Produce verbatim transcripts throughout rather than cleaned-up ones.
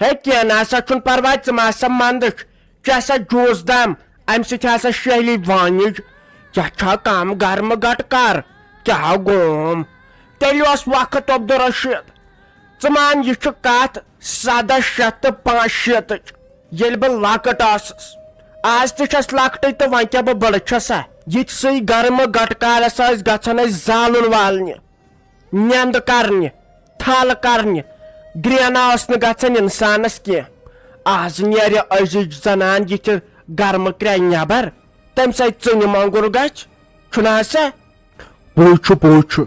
ہے، کینٛہہ نہ سا چھُنہٕ پرواے، ژٕ ما سا مندٕچھ، ژےٚ سا جوٗس دم، امہِ سۭتۍ ہسا شہلی وانِج۔ ژےٚ چھا کم گرمہٕ گٹہٕ کر؟ کیٛاہ گوم؟ تیٚلہِ اوس وقت عبدالرشید۔ ژٕ مان، یہِ چھُ کتھ سدہ شیٚتھ تہٕ پانٛژھ شیٖتٕچ، ییٚلہِ بہٕ لۄکٕٹ ٲسٕس۔ آز تہِ چھَس لۄکٹٕے تہٕ وۄنۍ کیٛاہ بہٕ بٔڑ چھَسا؟ یِتھۍ سٕے گرمہٕ گٹہٕ کالس ٲسۍ گژھان أسۍ زالُن والنہِ، نیٚنٛدٕ کرنہِ، تھل کرنہِ۔ گرٛینہ ٲس نہٕ گژھان انسانس کینٛہہ۔ آز نیرِ أزِچ زنان یِتھِ گرمہٕ کرٛایہِ نٮ۪بر، تمہِ سۭتۍ ژٕنہِ مۄنگُر گژھِ، چھُنہ سا؟ پوٚز چھُ، پوٚز چھُ۔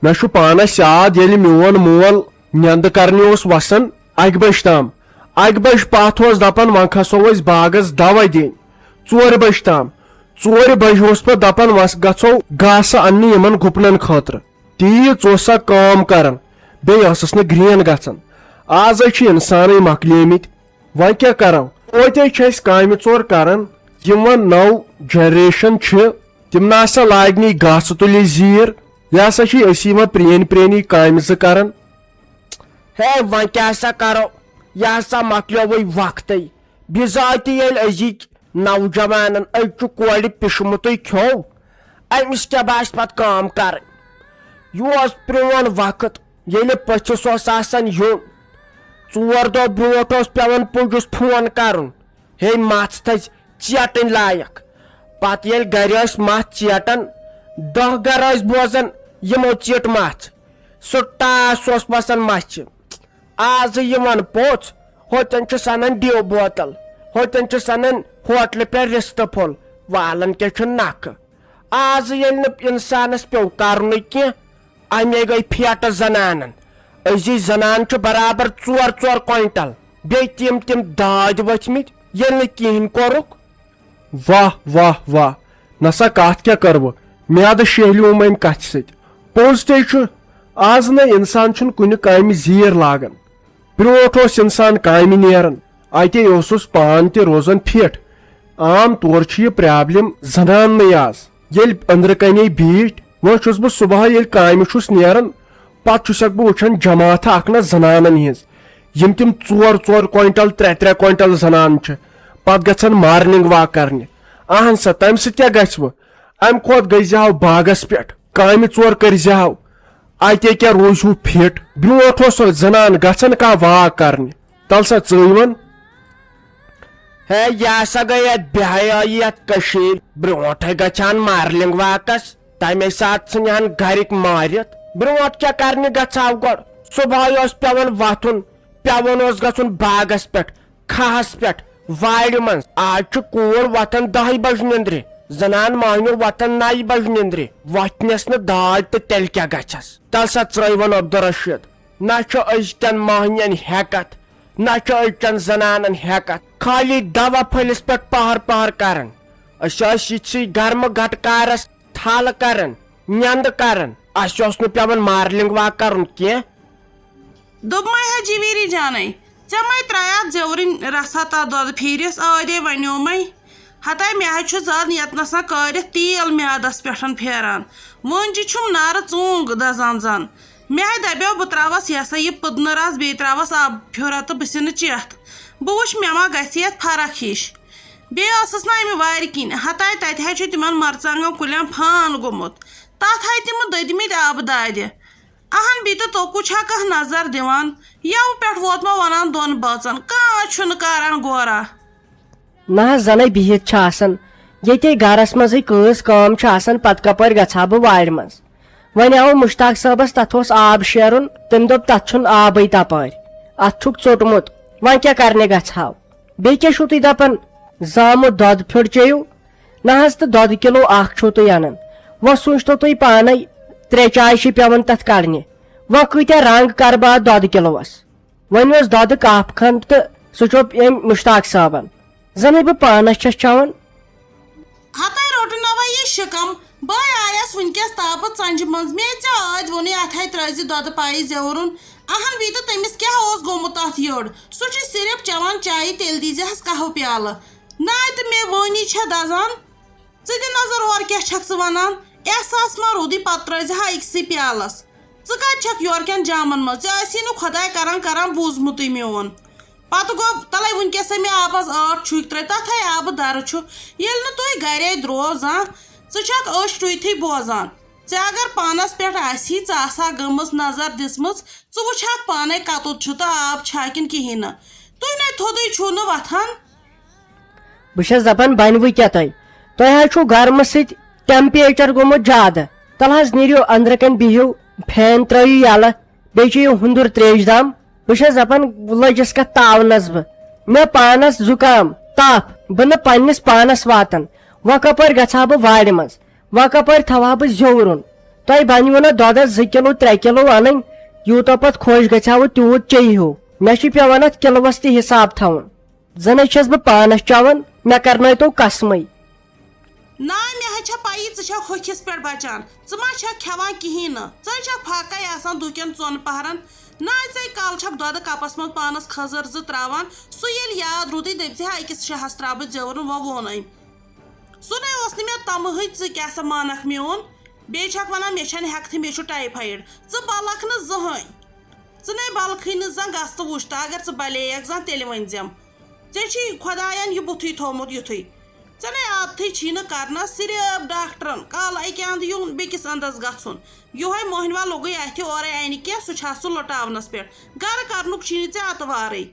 مےٚ چھُ پانس یاد، ییٚلہِ میون مول نیٚنٛدٕ کرنہِ اوس وسان اکہِ بجہِ تام۔ اکہِ بجہِ پتھ اوس دپان، "وۄنۍ کھسو أسۍ باغس دوا دِنۍ۔" ژورِ بجہِ تام۔ ژورِ بجہِ اوس پتہٕ دپان، "وس گژھو گاسہٕ اننہِ یِمن گُپنن خٲطرٕ۔" تیٖژ اوس سۄ کٲم کران، بیٚیہِ ٲسٕس نہٕ گرٛین گژھان۔ آز حظ چھِ انسانٕے مۄکلیمٕتۍ۔ وۄنۍ کیٛاہ کرو؟ توتہِ چھِ أسۍ کامہِ ژور کران۔ یِم وۄنۍ نٔو generation چھِ، تِم نہ سا لاگنی گاسہٕ تُلِتھ زیٖر۔ یہِ ہسا چھِ أسی وۄنۍ پرٛٲنۍ پرٛٲنی کامہِ زٕ کران۔ ہے، وۄنۍ کیٛاہ سا کرو؟ یہِ ہسا مۄکلیووٕے وقتٕے۔ بِذٲتی ییٚلہِ أزِکۍ نوجوانن أکہِ کورِ پِشمُتٕے کھیوٚو، أمِس کیٛاہ باسہِ پتہٕ کٲم کرٕنۍ؟ یہِ اوس پرٛون وقت، ییٚلہِ پٔژھِس اوس آسان یُن، ژور دۄہ برونٛٹھ اوس پٮ۪وان پُجُس فون کرُن، "ہے، مژھ تھٔج ژیٹٕنۍ لایق۔" پتہٕ ییٚلہِ گرِ ٲسۍ مژھ ژیٹان، دہ گرٕ ٲسۍ بوزان یِمو ژیٖٹ مژھ۔ سُہ ٹاس اوس وسان مژھِ۔ آز یِوان پوٚژھ، ہوتٮ۪ن چھُ سنان ڈیو بوتل، ہوتٮ۪ن چھُ سنان ہوٹلہٕ پٮ۪ٹھ رِستہٕ پھوٚل، والان کیٛاہ چھُ نکھٕ۔ آز ییٚلہِ نہٕ انسانس پیوٚو کرنُے کینٛہہ، امے گٔے پھیٹہٕ زنانن۔ أزِچ زنان چھُ برابر ژور ژور کوینٹل، بیٚیہِ تِم تِم دٲدۍ ؤتھمٕتۍ، ییٚلہِ نہٕ کِہیٖنۍ کوٚرُکھ۔ واہ، واہ، واہ۔ نسا کتھ کیٛاہ کٔروٕ؟ میادٕ شیہلیوم امہِ کتھِ سۭتۍ۔ پوٚز تے چھُ، آز نہ انسان چھُنہٕ کُنہِ کامہِ زیٖر لاگان۔ برونٛٹھ اوس انسان کامہِ نیران، اتے اوسُس پان تہِ روزان فٹ۔ عام طور چھِ یہِ پرابلم زناننٕے آز۔ ییٚلہِ أنٛدرٕ کنے بیٖٹھۍ، وۄنۍ چھُس بہٕ صبحٲے ییٚلہِ کامہِ چھُس نیران، پتہٕ چھُسکھ بہٕ وٕچھان جماعتھا اکھ نہ زنانن ہٕنٛز، یِم تِم ژور ژور کوینٹل، ترٛےٚ ترٛےٚ کوینٹل زنانہٕ چھِ، پتہٕ گژھان مارننگ واک کرنہِ۔ اہن سا، تمہِ سۭتۍ کیٛاہ گژھِ وۄنۍ؟ امہِ کھۄتہٕ گٔے زِ ہاو باغس پٮ۪ٹھ، کامہِ ژور کٔرۍ زِ ہاو۔ اتے کیٛاہ روزِ ہُہ فٹ؟ برونٛٹھ اوس سۄ زنان گژھان کانٛہہ واک کرنہِ، تل سا ژٕے وَن۔ ہے، یہِ ہسا گٔے اتھ بے حیٲیی اتھ کٔشیٖرِ۔ برونٛٹھے گژھان مارلنگ واکس، تمے ساتہٕ ژھٕنہِ ہن گرِکۍ مٲرِتھ۔ برونٛٹھ کیٛاہ کرنہِ گژھٕ ہاو گۄڈٕ؟ صبحٲے اوس پٮ۪وان وۄتھُن، پٮ۪وان اوس گژھُن باغس پٮ۪ٹھ، کھہس پٮ۪ٹھ، وارِ منٛز۔ آز چھُ کوٗر وۄتھان دَہہِ بجہِ نِندرِ، زنان مۄہنیو وۄتھان نَیہِ بجہِ نِندرِ۔ وۄتھنس نہٕ داج تہٕ تیٚلہِ کیٛاہ گژھس؟ تل سا ژرٲے وۄنۍ عبدالرشید۔ نہ چھُ أزکٮ۪ن مۄہنین ہٮ۪کتھ، نہ چھُ أزکٮ۪ن زنانن ہٮ۪کتھ۔ خٲلی دوا پھٔلِس پٮ۪ٹھ پہر پہر کران۔ أسۍ ٲسۍ یِتھسٕے گرمہٕ گٹہٕ کارس تھل کران، نیندٕ کران۔ اسہِ اوس نہٕ پٮ۪وان مارلنگ واک کرُن کینٛہہ۔ دوٚپمَے ہا جِویٖری جانَے، ژےٚ مَے ترٛایاتھ زیوٚرٕنۍ رَژھا تَتھ دۄدٕ پھیٖرِس، ٲدے وَنیومَے۔ ہتاے مےٚ حظ چھُ زَن یَتنَس نہ کٲرِتھ تیٖل میٛادَس پٮ۪ٹھ پھیران۔ وۄنۍ جہِ چھُم نارٕ ژونٛگ دَزان زَن۔ مےٚ ہَے دَپیو بہٕ ترٛاوَس یہِ ہسا یہِ پٔدنہٕ رَس، بیٚیہِ ترٛاوَس آبہٕ پھیُرا تہٕ بہٕ سِنہٕ چٮ۪تھ۔ بہٕ وٕچھِ مےٚ ما گژھِ یَتھ فرق ہِش۔ بیٚیہِ ٲسٕس نہ امہِ وارِ کِنۍ، ہتاے تتہِ ہے چھُ تِمن مرژٕوانٛگن کُلٮ۪ن پھان گوٚمُت۔ تتھ ہے تِمہٕ دٔدۍمٕتۍ آبہٕ دادِ۔ اہن بی تہٕ توکُو چھا کانٛہہ نظر دِوان؟ یَوٕ پٮ۪ٹھ ووت مےٚ ونان دۄن بٲژن، کانٛہہ چھُنہٕ کران غورا۔ نہ حظ، زنے بِہِتھ چھِ آسان۔ ییٚتے گرس منٛزٕے کۭژ کٲم چھِ آسان، پتہٕ کپٲرۍ گژھٕ ہا بہٕ وارِ منٛز؟ وۄنۍ آو مشتاق صٲبس، تتھ اوس آب شیرُن، تٔمۍ دوٚپ، "تتھ چھُنہٕ آبٕے تپٲرۍ، اتھ چھُکھ ژوٚٹمُت، وۄنۍ کیٛاہ کرنہِ گژھٕ ہاو؟" بیٚیہِ کیٛاہ چھُو تُہۍ دَپان؟ زامُت دۄد پھیوٚر چیٚیِو؟ نہ حظ، تہٕ دۄدٕ کِلوٗ اَکھ چھُو تُہۍ اَنان۔ وۄنۍ سوٗنٛچتو تُہۍ پانَے، ترٛےٚ چاے چھِ پٮ۪وان تَتھ کَڑنہِ۔ وۄنۍ کۭتیٛاہ رنٛگ کَرٕ بہٕ اَتھ دۄدٕ کِلوٗوَس؟ وۄنۍ اوس دۄدٕ کَپ کھنٛڈ تہٕ سُہ چوٚپ أمۍ مُشتاق صٲبَن۔ زَنٕے بہٕ پانَس چھَس چٮ۪وان۔ ہتَے روٚٹُن نہ وۄنۍ یہِ شِکم۔ بہٕ آیس وٕنکیٚس تاپہٕ ژنجہِ منٛز۔ مےٚ ژےٚ ٲدۍ ووٚنُے، اتھ ہے ترٲوزِ دۄدٕ پایہِ زیورُن۔ اہن بی تہٕ تٔمِس کیٛاہ اوس گوٚمُت اتھ یٔڑ؟ سُہ چھُ صرف چٮ۪وان چایہِ، تیٚلہِ دیٖزِ ہس قہوٕ پیالہٕ۔ ناے تہٕ مےٚ وٲنی چھےٚ دزان۔ ژٕ دِ نظر اورٕ کیٛاہ چھکھ ژٕ ونان؟ احساس ما روٗدُے، پتہٕ ترٲوزِ ہا أکسٕے پیالس۔ ژٕ کتہِ چھکھ یورٕکٮ۪ن جامن منٛز؟ ژےٚ ٲسی نہٕ خۄداے کران کران بوٗزمُتُے میون۔ پتہٕ گوٚو تلے وٕنکیٚسے مےٚ آبس ٲٹھ چھُکۍ ترٲے، تتھے آبہٕ درٕ چھُ۔ ییٚلہِ نہٕ تُہۍ گرے درٛو زانٛہہ، ژٕ چھکھ أچھ ٹُوِتھٕے بوزان۔ ژےٚ اگر پانس پٮ۪ٹھ آسی، ژٕ آسہا گٔمٕژ نظر دِژمٕژ، ژٕ وٕچھکھ پانے کتُتھ چھُ تہٕ آب چھا کِنہٕ کِہیٖنۍ نہٕ۔ تُہۍ نے تھوٚدُے چھُو نہٕ وۄتھان۔ بہٕ چھَس دَپان، بَنہِ وۄنۍ کیٛاہ تۄہہِ؟ تۄہہِ حظ چھُو گرمہٕ سۭتۍ temperature گوٚمُت زیادٕ۔ تَلہٕ حظ نیٖرِو أنٛدرٕ کَنۍ بِہِو، fan ترٛٲیِو یَلہٕ، بیٚیہِ چیٚیِو ہُنٛدُر ترٛیش دام۔ بہٕ چھَس دَپان، لٔجِس کَتھ تاونَس بہٕ؟ مےٚ پانَس زُکام، تَپھ، بہٕ نہٕ پنٛنِس پانَس واتان۔ وۄنۍ کَپٲرۍ گژھٕ ہا بہٕ وارِ منٛز؟ وۄنۍ کَپٲرۍ تھاوٕ ہا بہٕ زیوٗرُن؟ تۄہہِ بَنیوٕ نہٕ دۄدَس زٕ کِلوٗ، ترٛےٚ کِلوٗ اَنٕنۍ، یوٗتاہ پَتہٕ خۄش گژھِ ہا وٕ تیوٗت چیٚیہِ ہیوٗ۔ مےٚ چھُ پٮ۪وان اَتھ کِلوَس تہِ حِساب تھاوُن۔ زَنَے چھَس بہٕ پانَس چٮ۪وان، مےٚ کَرنٲیتو قسمٕے۔ نا، مےٚ حظ چھےٚ پَیی ژٕ چھَکھ ہوٚکھِس پٮ۪ٹھ بَچان۔ ژٕ ما چھَکھ کھٮ۪وان کِہیٖنۍ نہٕ؟ ژٕ حظ چھَکھ فاقَے آسان دُہ کٮ۪ن ژۄن پَہرَن۔ نا، ژَے کالہٕ چھَکھ دۄدٕ کَپَس منٛز پانَس کھٔزٕر زٕ ترٛاوان۔ سُہ ییٚلہِ یاد روٗدُے، دٔپۍ زِ ہا أکِس شاہَس ترٛاو بہٕ زیوٗرُن، وۄنۍ ووٚن أمۍ۔ سُہ نے اوس نہٕ مےٚ تَمہٕے، ژٕ کیٛاہ سا مانَکھ میون؟ بیٚیہِ چھَکھ وَنان مےٚ چھَنہٕ ہٮ۪کتھٕے، مےٚ چھُ typhoid۔ ژٕ بَلَکھ نہٕ زٕہٕنۍ۔ ژٕ نے بَلکھٕے نہٕ زانٛہہ، گژھ تہٕ وٕچھ تہٕ، اگر ژٕ بَلییَکھ زانٛہہ، تیٚلہِ ؤنۍزٮ۪م۔ ژےٚ چھی خۄدایَن یہِ بُتھٕے تھوٚومُت یُتھُے۔ ژےٚ نے عادتھٕے چھی نہٕ کَرنَس، صرف ڈاکٹرَن، کالہٕ اَکہِ اَنٛدٕ یُن، بیٚکِس اَنٛدَس گژھُن۔ یِہوٚے مۄہنِوَل لوٚگُے اَتھِ، اورَے اَنہِ کینٛہہ، سُہ چھا سُہ لۄٹاونَس پٮ۪ٹھ۔ گَرٕ کَرنُک چھی نہٕ ژےٚ اَتہٕ وارٕے۔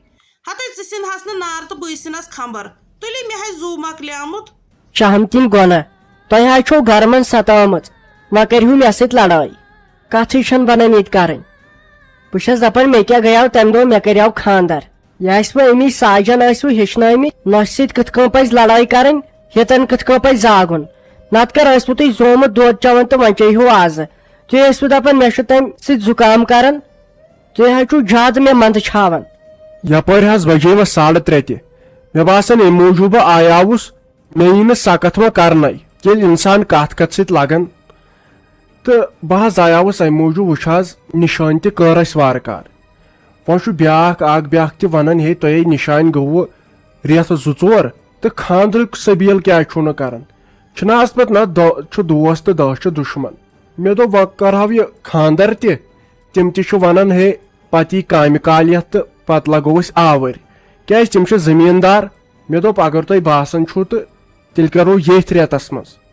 ہتے ژٕ سِنہس نہٕ نار تہٕ بٕے سِنس کھمبر۔ تُلِو مےٚ ہاے زُو مۄکلیومُت۔ شہم تِم گۄناہ، تۄہہِ حظ چھو گرٕ منٛز ستٲومٕژ، وۄنۍ کٔرِو مےٚ سۭتۍ لڑٲے۔ کتھٕے چھنہٕ بنان ییٚتہِ کرٕنۍ۔ بہٕ چھس دپان، مےٚ کیٛاہ گٔیاو تمہِ دۄہ، مےٚ کریاو خاندر۔ یہِ آسہِ وۄنۍ أمی ساجن ٲسوٕ ہیٚچھنٲومٕتۍ، نۄشہِ سۭتۍ کِتھ کٔنۍ پزِ لڑٲے کرٕنۍ، ہیٚتن کِتھ کٔنۍ پزِ زاگُن۔ نتہٕ کر ٲسوٕ تُہۍ زومُت دۄد چٮ۪وان تہٕ وۄنۍ چیٚیِو آزٕ؟ تُہۍ ٲسوٕ دپان، مےٚ چھُ تمہِ سۭتۍ زُکام کران۔ تُہۍ حظ چھِو زیادٕ مےٚ منٛدٕ چھاوان۔ یپٲرۍ حظ بجے وۄنۍ ساڑٕ ترٛےٚ تہِ۔ مےٚ باسان، اَمہِ موٗجوٗبہٕ آیاوُس، مےٚ یی نہٕ سکت وۄنۍ کرنَے۔ ییٚلہِ اِنسان کتھ کتھ سۭتۍ لگان، تہٕ بہٕ حظ آیاوُس اَمہِ موٗجوٗب، وٕچھ حظ، نِشٲنۍ تہِ کٔر اَسہِ وارٕ کارٕ۔ وۄنۍ چھُ بیٛاکھ اکھ بیٛاکھ تہِ ونان، ہے، تۄہے نِشانۍ گوٚوٕ رٮ۪تھ زٕ ژور، تہٕ خانٛدرُک سبیٖل کیٛازِ چھُو نہٕ کران؟ چھُنہٕ حظ پتہٕ نہ دۄ-، چھُ دوست تہٕ دَہ چھِ دُشمن۔ مےٚ دوٚپ، وۄنۍ کرہو یہِ خانٛدر تہِ، تِم تہِ چھِ ونان، ہے، پتہٕ یی کامہِ کالیتھ تہٕ پتہٕ لگو أسۍ آوٕرۍ، کیازِ تِم چھِ زٔمیٖندار۔ مےٚ دوٚپ، اگر تۄہہِ باسان چھُو تہٕ تیٚلہِ کرو ییٚتھۍ رٮ۪تس منٛز۔